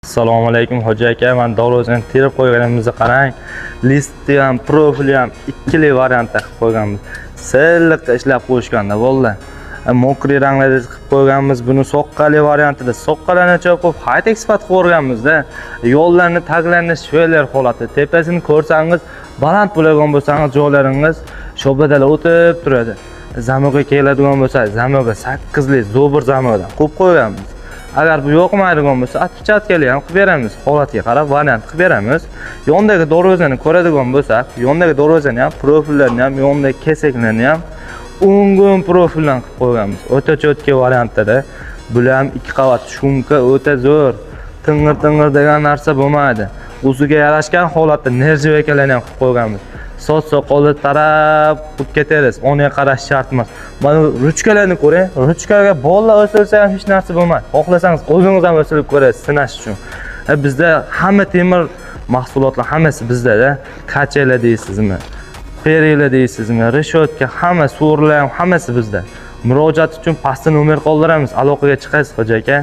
Assalomu alaykum, hoji aka. Man darvozani terib qo'yganimizni qarang. Listi ham, profili ham ikkili variantda qilib qo'yganmiz. Silliq ishlab qo'yishganda bo'ldi. Мокрый ranglarda qilib qo'yganmiz. Buni soqqali variantida soqqalarni chop qo'yib, high-tech sifat qilib qo'yganmiz-da. Yo'llarni, taglarini швеллер holati. Tepasini ko'rsangiz, baland bo'ladigan bo'lsangiz, joylaringiz shobadalar o'tib turadi. Замок ga keladigan bo'lsa, замок ga 8 li зубр замок dan qo'yib qo'yganmiz. Agar bu yoqmaydigan bo'lsa, отпечатка li ham qilib beramiz. Holatga qarab variant qilib beramiz. Yondagi darvozani ko'radigan bo'lsak, yondagi darvozani ham, profillarni ham, yondagi kesaklarni ham o'ngun profildan qilib qo'yganmiz. O'ta чётко variantda. Bular ham ikki qavat шумка, o'ta zo'r. Ting'ir ting'ir degan narsa bo'lmaydi. O'ziga yarashgan holatda нержавейка larni ham qilib qo'yganmiz. Soch soqolni tarab qilib ketamiz. Onaga qarash shart emas. Mana ruchkalarni ko'ring. Ruchkaga bolalar o'silsa ham hech narsa bo'lmaydi. Xohlasangiz, o'zingiz ham o'silib ko'rasiz sinash uchun. Bizda hamma temir mahsulotlar hammasi bizdada. Качели deysizmi? Перила deysizmi? Решётка, hamma so'rlar ham hammasi bizda. Murojaat uchun pastda nomer qoldiramiz. Aloqaga chiqasiz, hoji aka.